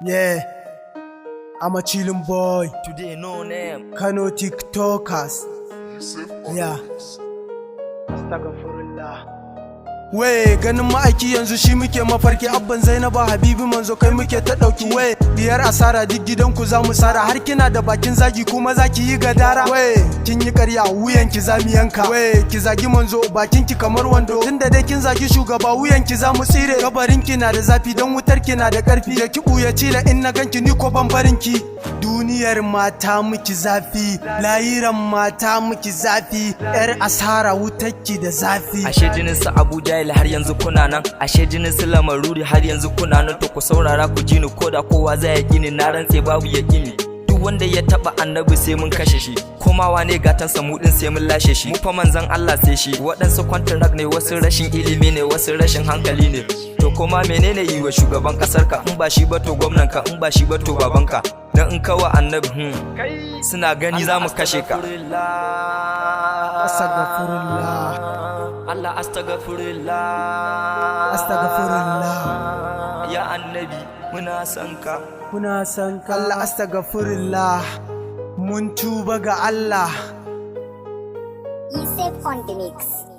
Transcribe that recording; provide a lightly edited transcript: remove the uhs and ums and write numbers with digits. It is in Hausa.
Yeah, I'm a chillin' boy. Today no name. Kano TikTokers. Yeah. Astagfirullah. Wai ganin ma'aiki yanzu shi muke mafarki, abban Zainaba, Habibi, manzo kai muke ta ɗauki. Wai diyar asara, duk gidanku za mu sara. Har kina da bakin zagi kuma zaki yi gadara. Wai kin yi karya, wuyanki za mu yanka. Wai ki zagi manzo, bakin ki kamar wando. Tunda dai kin zagi shugaba, wuyanki za mu tsire. Kabarin ki na da zafi don wutar ki na da karfi da ki buya cila. In na ganki ni ko ban barin ki. Duniyar mata miki zafi, lahiran mata miki zafi. Yar asara, wutarki da zafi. Ashe jinin su Abu Jahil har yanzu kuna nan. Ashe jinin su Lamaruri har yanzu kuna nan. To ku saurara ku ji ni, ko da kowa zai yaki ni, na rantse babu yaƙini. Duk wanda ya taba annabi sai mun kashe shi. Komawa ne gatan mu din sai mun lashe shi. Mu fa manzon Allah sai shi. Waɗansu contract ne, wasu rashin ilimi ne, wasu rashin hankali ne. To koma menene, yi wa shugaban kasar ka, in ba shi ba to gwamnan ka, in ba shi ba to babanka. Dan in kawa annabi, suna gani za mu kashe ka. Astagfirullah. Allah, astagfirullah. Astagfirullah. Ya annabi, muna son ka. Muna san ka. Allah, astagfirullah. Mun tuba ga Allah. Yusuf on the mix.